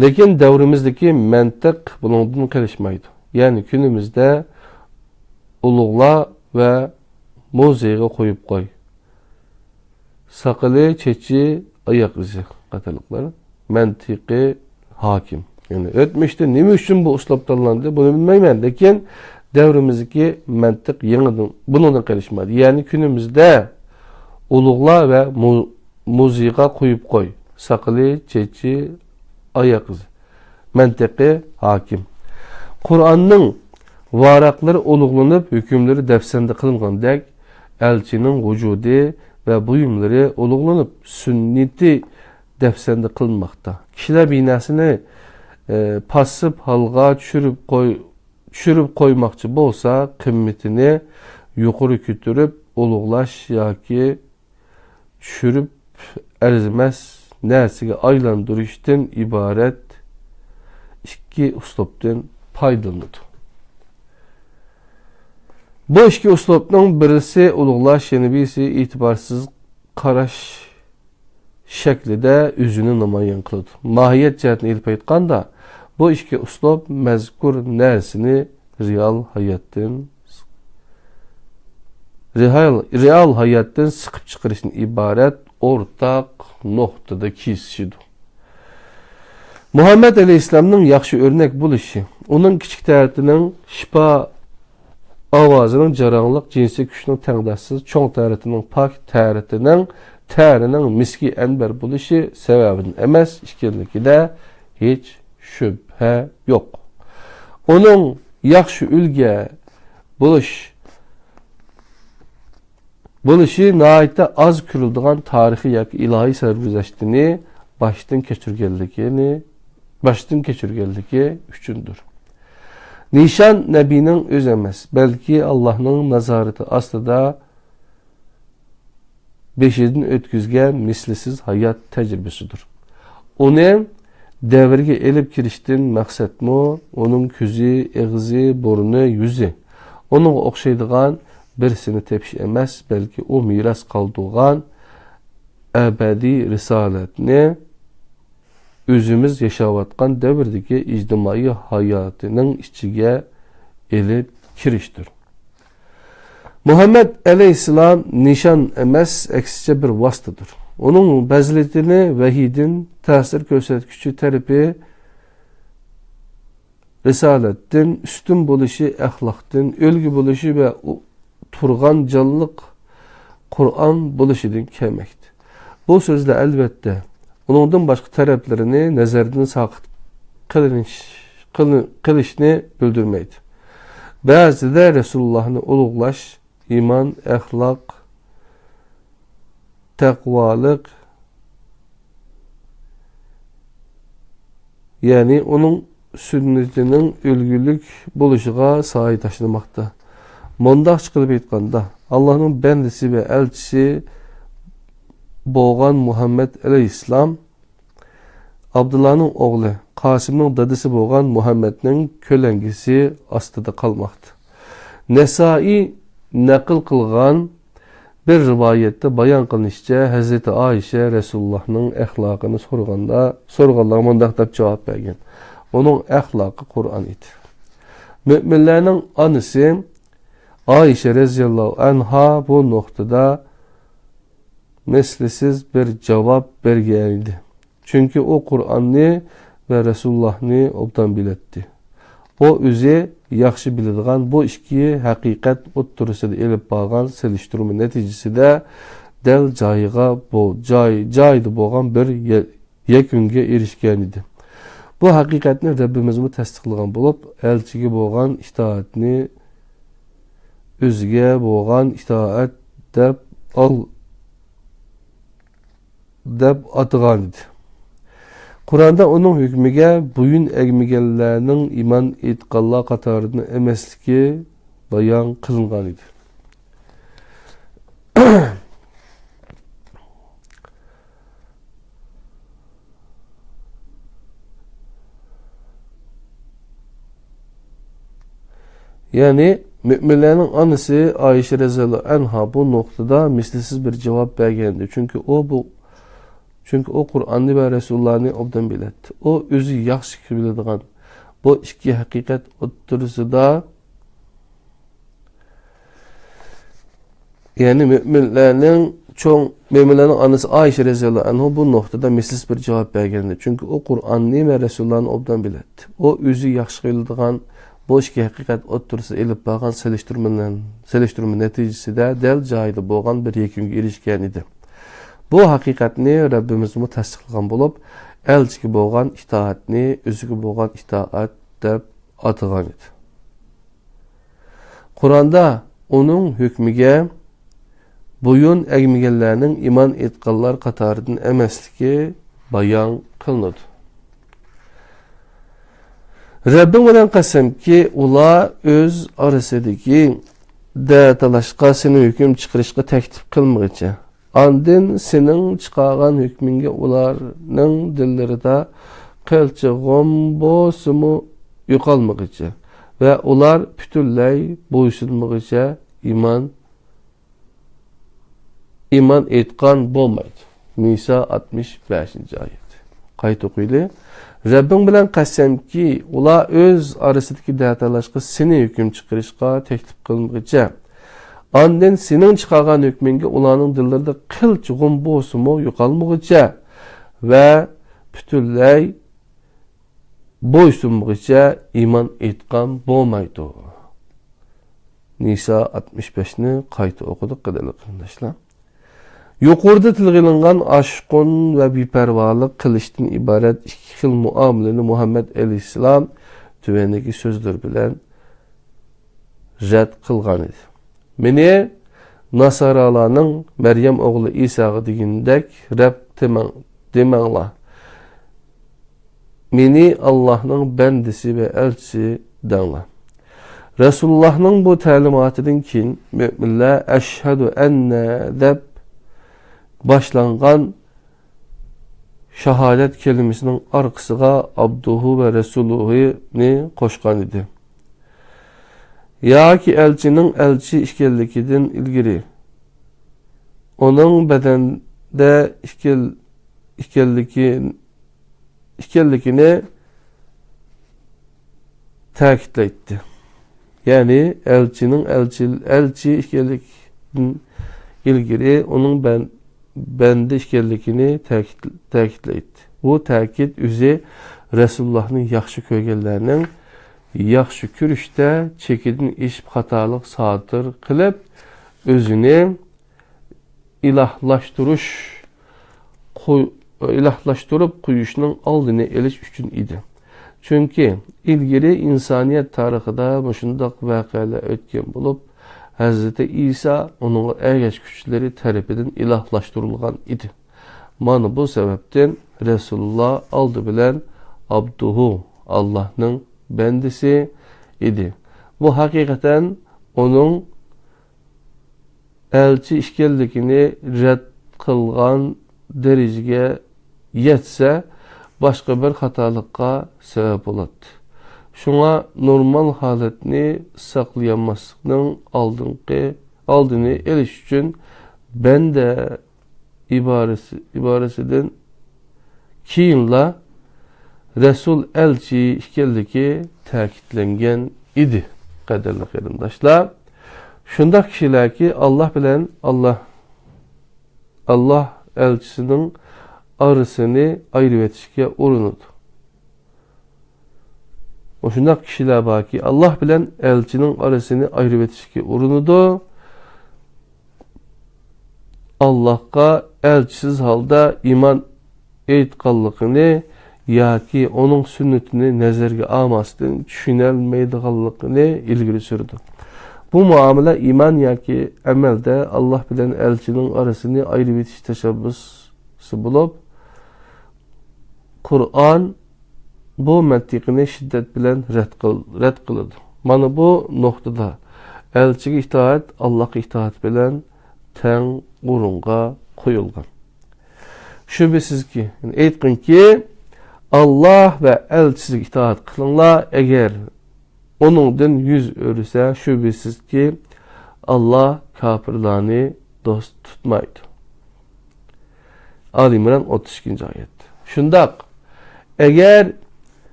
لېكىن دەۋرىمىزدىكى مەنتىق بۇنىڭدىن قېلىشمايدۇ. يەنى كۈنىمىزدە ئۇلۇغلا ۋە مۇزېيغا قويۇپ قوي، ساقىلى، چېچى، ئاياق ئىزى قاتارلىقلار مەنتىقى ھاكىم. يەنى ئۆتمۈشتە نېمە ئۈچۈن بۇ ئۇسلۇب تاللاندى، بۇنى بىلمەيمەن، لېكىن دەۋرىمىزدىكى مەنتىق يېڭىدىن، بۇنىڭدىن قېلىشمايدۇ. يەنى كۈنىمىزدە ئۇلۇغلا ۋە مۇ-، مۇزېيغا قويۇپ قوي، ساقىلى، چېچى، ئاياق ئىزى مەنتىقى ھاكىم. قۇرئاننىڭ ۋاراقلىرى ئۇلۇغلىنىپ، ھۆكۈملىرى دەپسەندە قىلىنغاندەك، ئەلچىنىڭ ۋۇجۇدى ۋە بۇيۇملىرى ئۇلۇغلىنىپ، سۈننىتى دەپسەندە قىلىنماقتا. كىشىلەر بىناسىنى، ئى، پاسسىپ ھالغا چۈشۈرۈپ قوي-، چۈشۈرۈپ قويماقچى بولسا، قىممىتىنى يۇقىرى كۆتۈرۈپ ئۇلۇغلاش ياكى چۈشۈرۈپ ئەرزىمەس نەرسىگە ئايلاندۇرۇشتىن ئىبارەت ئىككى ئۇسلۇبتىن پايدىلىنىدۇ. بۇ ئىككى ئۇسلۇبنىڭ بىرسى ئۇلۇغلاش، يەنە بىرسى ئېتىبارسىز قاراش شەكلىدە ئۆزىنى نامايان قىلىدۇ. ماھىيەت جەھەتتىن ئېلىپ ئېيتقاندا، بۇ ئىككى ئۇسلۇب مەزكۇر نەرسىنى رېئال ھاياتتىن، رېئال، رېئال ھاياتتىن سىقىپ چىقىرىشتىن ئىبارەت ئورتاق نۇقتىدا كېسىشىدۇ. مۇھەممەد ئەلەيھىسسالامنىڭ ياخشى ئۆرنەك بولۇشى، ئۇنىڭ كىچىك تەرىتىنىڭ شىپا ئاۋازىنىڭ جاراڭلىق، جىنسىي كۈچنىڭ تەڭداشسىز، چوڭ تەرىتىنىڭ پاك، تەرىتىنىڭ، تەرىنىڭ مىسكى ئەنبەر بولۇشى سەۋەبىدىن ئەمەس ئىكەنلىكىدە ھېچ شۈبھە يوق. ئۇنىڭ ياخشى ئۈلگە بولۇش، بولۇشى ناھايىتى ئاز كۆرۈلىدىغان تارىخىي ياكى ئىلاھىي سەرگۈزەشتىنى باشتىن كەچۈرگەنلىكىنى، باشتىن كەچۈرگەنلىكى ئۈچۈندۇر. نىشان نەبىنىڭ ئۆزى ئەمەس، بەلكى ئاللاھنىڭ نازارىتى ئاستىدا بېشىدىن ئۆتكۈزگەن مىسلىسىز ھايات تەجرىبىسىدۇر. ئۇنى دەۋرگە ئېلىپ كىرىشتىن مەقسەتمۇ ئۇنىڭ كۆزى، ئېغىزى، بۇرنى، يۈزى. ئۇنىڭغا ئوخشايدىغان بىرسىنى تېپىش ئەمەس، بەلكى ئۇ مىراس قالدۇرغان ئەبەدىي رىسالەتنى ئۆزىمىز ياشاۋاتقان دەۋردىكى ئىجتىمائىي ھاياتىنىڭ ئىچىگە ئېلىپ كىرىشتۇر. مۇھەممەد ئەلەيھىسسالام نىشان ئەمەس، ئەكسىچە بىر ۋاسىتىدۇر. ئۇنىڭ پەزىلىتىنى ۋەھىيدىن، تەسىر كۆرسەتكۈچى تەرىپى رىسالەتتىن، ئۈستۈن بولۇشى ئەخلاقتىن، ئۈلگە بولۇشى ۋە ئۇ-، تۇرغان جانلىق قۇرئان بولۇشىدىن كەلمەكتە. بۇ سۆزلەر، ئەلۋەتتە، ئۇنىڭدىن باشقا تەرەپلىرىنى نەزەردىن ساقىت قىلىنىش، قىلىن-، قىلىشنى بىلدۈرمەيدۇ. بەزىدە رەسۇلۇللاھنى ئۇلۇغلاش، ئىمان، ئەخلاق، تەقۋالىق، يەنى ئۇنىڭ سۈننىتىنىڭ ئۈلگىلىك بولۇشىغا سايە تاشلىماقتا. مۇنداقچە قىلىپ ئېيتقاندا، ئاللاھنىڭ بەندىسى ۋە ئەلچىسى بولغان مۇھەممەد ئەلەيھىسسالام ئابدۇللانىڭ ئوغلى، قاسىمنىڭ دادىسى بولغان مۇھەممەدنىڭ كۆلەڭگىسى ئاستىدا قالماقتا. نەسائىي نەقىل قىلغان بىر رىۋايەتتە بايان قىلىنىشىچە، ھەزرىتى ئائىشە رەسۇلۇللاھنىڭ ئەخلاقىنى سورىغاندا، سورىغانلارغا مۇنداق دەپ جاۋاب بەرگەن: «ئۇنىڭ ئەخلاقى قۇرئان ئىدى.» مۆمىنلەرنىڭ ئانىسى ئائىشە رەزىياللاھۇ ئەنھا بۇ نۇقتىدا مىسلىسىز بىر جاۋاب بەرگەنىدى. چۈنكى ئۇ قۇرئاننى ۋە رەسۇلۇللاھنى ئوبدان بىلەتتى. ئۇ ئۆزى ياخشى بىلىدىغان بۇ ئىككى ھەقىقەت ئوتتۇرىسىدا ئېلىپ بارغان سېلىشتۇرما نەتىجىسىدە دەل جايىغا بو-، جاي-، جايىدا بولغان بىر يە-، يەكۈنگە ئېرىشكەنىدى. بۇ ھەقىقەتنى رەببىمىزمۇ تەستىقلىغان بولۇپ، ئەلچىگە بولغان ئىتائەتنى ئۆزىگە بولغان ئىتائەت دەپ ئال-، دەپ ئاتىغانىدى. قۇرئاندا ئۇنىڭ ھۆكمىگە بويۇن ئەگمىگەنلەرنىڭ ئىمان ئېيتقانلار قاتارىدىن ئەمەسلىكى بايان قىلىنغانىدى. يەنى، مۆمىنلەرنىڭ ئانىسى ئائىشە رەزىياللاھۇ ئەنھا بۇ نۇقتىدا مىسلىسىز بىر جاۋاب بەرگەنىدى. چۈنكى ئۇ بۇ، چۈنكى ئۇ قۇرئاننى ۋە رەسۇلۇللانى ئوبدان بىلەتتى. ئۇ ئۆزى ياخشى بىلىدىغان بۇ ئىككى ھەقىقەت ئوتتۇرىسىدا يەنى مۆمىنلەرنىڭ چوڭ، مۆمىنلەرنىڭ ئانىسى ئائىشە رەزىياللاھۇ ئەنھا بۇ نۇقتىدا مىسلىسىز بىر جاۋاب بەرگەنىدى. چۈنكى ئۇ قۇرئاننى ۋە رەسۇللارنى ئوبدان بىلەتتى. ئۇ ئۆزى ياخشى بىلىدىغان بۇ ئىككى ھەقىقەت ئوتتۇرىسىدا ئېلىپ بارغان سېلىشتۇرما، سېلىشتۇرما نەتىجىسىدە دەل جايىدا بولغان بىر يەكۈنگە ئېرىشكەن ئىدى. بۇ ھەقىقەتنى رەببىمىزمۇ تەستىقلىغان بولۇپ، ئەلچىگە بولغان ئىتائەتنى ئۆزىگە بولغان ئىتائەت دەپ ئاتىغان ئىدى. قۇرئاندا ئۇنىڭ ھۆكمىگە بويۇن ئەگمىگەنلەرنىڭ ئىمان ئېيتقانلار قاتارىدىن ئەمەسلىكى بايان قىلىنىدۇ. رەببىڭ بىلەن قەسەمكى، ئۇلار ئۆز ئارىسىدىكى دەتالاشقا سېنى ھۆكۈم چىقىرىشقا تەكلىپ قىلمىغىچە، ئاندىن سېنىڭ چىقارغان ھۆكمۈڭگە ئۇلارنىڭ دىللىرىدا قىلچە غۇم بولسىمۇ يوقالمىغىچە ۋە ئۇلار پۈتۈنلەي بويسۇنمىغىچە ئىمان، ئىمان ئېيتقان بولمايدۇ. نىسا ئاتمىش بەشىنچى ئايەت. قايتا ئوقۇيلى. رەببىڭ بىلەن قەسەمكى، ئۇلار ئۆز ئارىسىدىكى دەتالاشقا سېنى ھۆكۈم چىقىرىشقا تەكلىپ قىلمىغىچە، ئاندىن سېنىڭ چىقارغان ھۆكمۈڭگە ئۇلارنىڭ دىللىرىدا قىلچە غۇم بولسىمۇ يوقالمىغۇچە ۋە پۈتۈنلەي بويسۇنمىغۇچە ئىمان ئېيتقان بولمايدۇ. نىسا ئاتمىش بەشنى قايتا ئوقۇدۇق، قەدىرلىك قېرىنداشلار. يۇقىرىدا تىلغا ئېلىنغان ئاشقۇن ۋە بىپەرۋالىق قىلىشتىن ئىبارەت ئىككى خىل مۇئامىلىنى مۇھەممەد ئەلەيھىسسالام تۆۋەندىكى سۆزلىرى بىلەن رەت قىلغان ئىدى. مېنى ناسارالارنىڭ مەريەم ئوغلى ئىساغا دېگىنىدەك رەب دېمەڭ-، دېمەڭلار. مېنى ئاللاھنىڭ بەندىسى ۋە ئەلچىسى دەڭلار. رەسۇلۇللاھنىڭ بۇ تەلىماتىدىن كېيىن مۆمىنلەر «ئەشھەدۇ ئەننە» دەپ باشلانغان شاھادەت كەلىمىسىنىڭ ئارقىسىغا «ئابدۇھۇ ۋە رەسۇلۇھۇ»نى قوشقان ئىدى. ياكى ئەلچىنىڭ ئەلچى ئىكەنلىكىدىن ئىلگىرى، ئۇنىڭ بەدەندە ئىكەن-، ئىكەنلىكى، ئىكەنلىكىنى تەكىتلەيتتى. يەنى ئەلچىنىڭ ئەلچى، ئەلچى ئىكەنلىكىدىن ئىلگىرى ئۇنىڭ بەن-، بەندە ئىكەنلىكىنى تەكىت-، تەكىتلەيتتى. بۇ تەكىت ئۆزى رەسۇلۇللاھنى ياخشى كۆرگەنلەرنىڭ ياخشى كۆرۈشتە چېكىدىن ئېشىپ خاتالىق سادىر قىلىپ، ئۆزىنى ئىلاھلاشتۇرۇش، قوي-، ئىلاھلاشتۇرۇپ قويۇشنىڭ ئالدىنى ئېلىش ئۈچۈن ئىدى. چۈنكى ئىلگىرى ئىنسانىيەت تارىخىدا مۇشۇنداق ۋەقەلەر ئۆتكەن بولۇپ، ھەزرىتى ئىسا ئۇنىڭ ئەگەشكۈچىلىرى تەرىپىدىن ئىلاھلاشتۇرۇلغان ئىدى. مانا بۇ سەۋەبتىن رەسۇلۇللا ئالدى بىلەن ئابدۇھۇ، ئاللاھنىڭ بەندىسى ئىدى. بۇ ھەقىقەتەن ئۇنىڭ ئەلچى ئىكەنلىكىنى رەت قىلغان دەرىجىگە يەتسە، باشقا بىر خاتالىققا سەۋەب بولاتتى. شۇڭا نورمال ھالەتنى ساقلىيالماسلىقنىڭ ئالدىنقى، ئالدىنى ئېلىش ئۈچۈن بەندە ئىبارىسى، ئىبارىسىدىن كېيىنلا رەسۇل ئەلچى ئىكەنلىكى تەكىتلەنگەن ئىدى. قەدىرلىك قېرىنداشلار، شۇنداق كىشىلەركى، ئاللاھ بىلەن ئاللاھ، ئاللاھ ئەلچىسىنىڭ ئارىسىنى ئايرىۋېتىشكە ئۇرۇنىدۇ. مۇشۇنداق كىشىلەر باركى، ئاللاھ بىلەن ئەلچىنىڭ ئارىسىنى ئايرىۋېتىشكە ئۇرۇنىدۇ. ئاللاھقا ئەلچىسىز ھالدا ئىمان ئېيتقانلىقىنى ياكى ئۇنىڭ سۈننىتىنى نەزەرگە ئالماستىن چۈشىنەلمەيدىغانلىقىنى ئىلگىرى سۈرىدۇ. بۇ مۇئامىلە ئىمان ياكى ئەمەلدە ئاللاھ بىلەن ئەلچىنىڭ ئارىسىنى ئايرىۋېتىش تەشەببۇسى بولۇپ، قۇرئان بۇ مەنتىقىنى شىددەت بىلەن رەت قىل-، رەت قىلىدۇ. مانا بۇ نۇقتىدا ئەلچىگە ئىتائەت ئاللاھقا ئىتائەت بىلەن تەڭ ئورۇنغا قويۇلغان. شۈبھىسىزكى، يەنى ئېيتقىنكى، ئاللاھ ۋە ئەلچىسىگە ئىتائەت قىلىڭلار، ئەگەر ئۇنىڭدىن يۈز ئۆرۈسە، شۈبھىسىزكى، ئاللاھ كاپىرلارنى دوست تۇتمايدۇ. ئالى ئىمران، ئوتتۇز ئىككىنچى ئايەت. شۇنداق، ئەگەر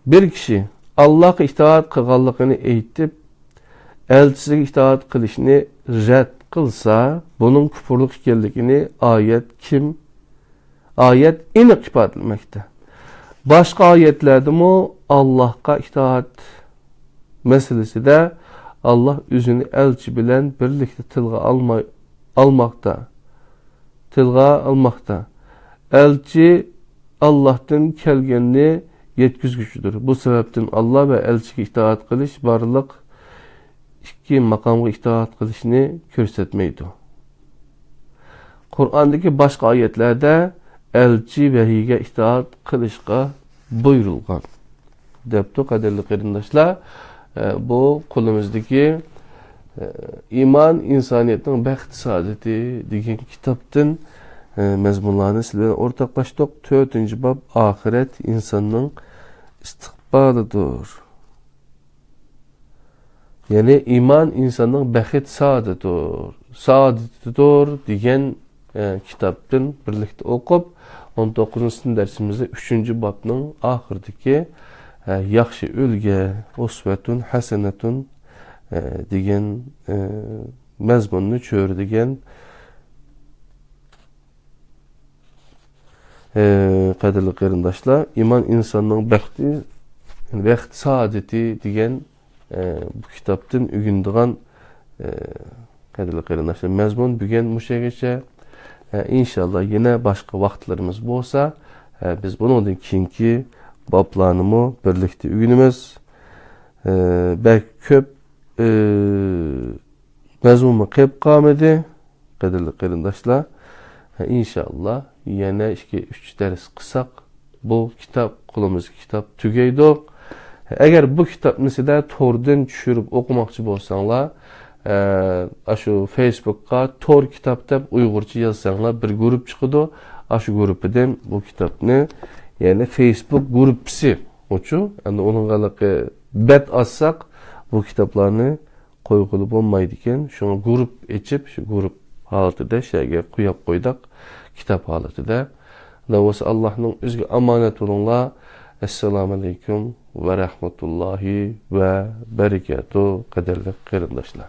بىر كىشى ئاللاھقا ئىتائەت قىلغانلىقىنى ئېيتىپ، ئەلچىسىگە ئىتائەت قىلىشنى رەت قىلسا، بۇنىڭ كۇپۇرلۇق ئىكەنلىكىنى ئايەت كىم، ئايەت ئېنىق ئىپادىلىمەكتە. باشقا ئايەتلەردىمۇ ئاللاھقا ئىتائەت مەسىلىسىدە ئاللاھ ئۆزىنى ئەلچى بىلەن بىرلىكتە تىلغا ئالماي-، ئالماقتا. تىلغا ئالماقتا. ئەلچى ئاللاھتىن كەلگەننى يەتكۈزگۈچىدۇر. بۇ سەۋەبتىن ئاللاھ ۋە ئەلچىگە ئىتائەت قىلىش بارلىق ئىككى ماقامغا ئىتائەت قىلىشنى كۆرسەتمەيدۇ. قۇرئاندىكى باشقا ئايەتلەردە ئەلچى ۋەھىيگە ئىتائەت قىلىشقا بۇيرۇلغان، دەپتۇ. قەدىرلىك قېرىنداشلار، ئە، بۇ قولىمىزدىكى، ئە، ئىمان ئىنسانىيەتنىڭ بەخت سائادىتى دېگەن كىتابتىن، ئە، مەزمۇنلارنى سىلەر بىلەن ئورتاقلاشتۇق. تۆتىنچى باب، ئاخىرەت ئىنساننىڭ ئىستىقبالىدۇر. يەنى ئىمان ئىنساننىڭ بەخت سائادىتىدۇر، سائادىتىدۇر دېگەن، ئە، كىتابتىن بىرلىكتە ئوقۇپ، ئون توققۇزىنچى دەرسىمىزدە ئۈچىنچى بابنىڭ ئاخىرىدىكى، ئە، ياخشى ئۈلگە، ئۇسۋەتۇن ھەسەنەتۇن، ئە، دېگەن، ئە، مەزمۇننى چۆرىدىگەن. ئى، قەدىرلىك قېرىنداشلار، ئىمان ئىنساننىڭ بەختى، بەخت سائادىتى دېگەن، ئى، بۇ كىتابتىن ئۆگىنىدىغان، ئى، قەدىرلىك قېرىنداشلار، مەزمۇن بۈگۈن مۇشۇ يەرگىچە. ئى، ئىنشاللا يەنە باشقا ۋاقىتلىرىمىز بولسا، ئى، بىز بۇنىڭدىن كېيىنكى بابلارنىمۇ بىرلىكتە ئۆگىنىمىز. ئى، بەك كۆپ، ئى، مەزمۇنمۇ قېلىپ قالمىدى. قەدىرلىك قېرىنداشلار، ئىنشاللا يەنە ئىككى، ئۈچ دەرس قىلساق، بۇ كىتاب، قولىمىزدىكى كىتاب تۈگەيدۇ. ئەگەر بۇ كىتابنى سىلەر توردىن چۈشۈرۈپ ئوقۇماقچى بولساڭلار، ئە، ئاشۇ فېيسبۇكقا تور كىتاب دەپ ئۇيغۇرچە يازساڭلار، بىر گۇرۇپ چىقىدۇ. ئاشۇ گۇرۇپپىدىن بۇ كىتابنى، يەنى فېيسبۇك گۇرۇپپىسى ئۇچۇ، ئەمدى ئۇنىڭغا ھېلىقى بەت ئاچساق، بۇ كىتابلارنى قويغىلى بولمايدىكەن. شۇڭا گۇرۇپ ئېچىپ، شۇ گۇرۇپ ھالىتىدە شۇ يەرگە قويۇپ قويدۇق، كىتاب ھالىتىدە. بولسا ئاللاھنىڭ ئۆزىگە ئامانەت بولۇڭلار. ئەسسالامۇ ئەلەيكۇم ۋە رەھمەتۇللاھى ۋە بەرىكاتۇھ، قەدىرلىك قېرىنداشلار.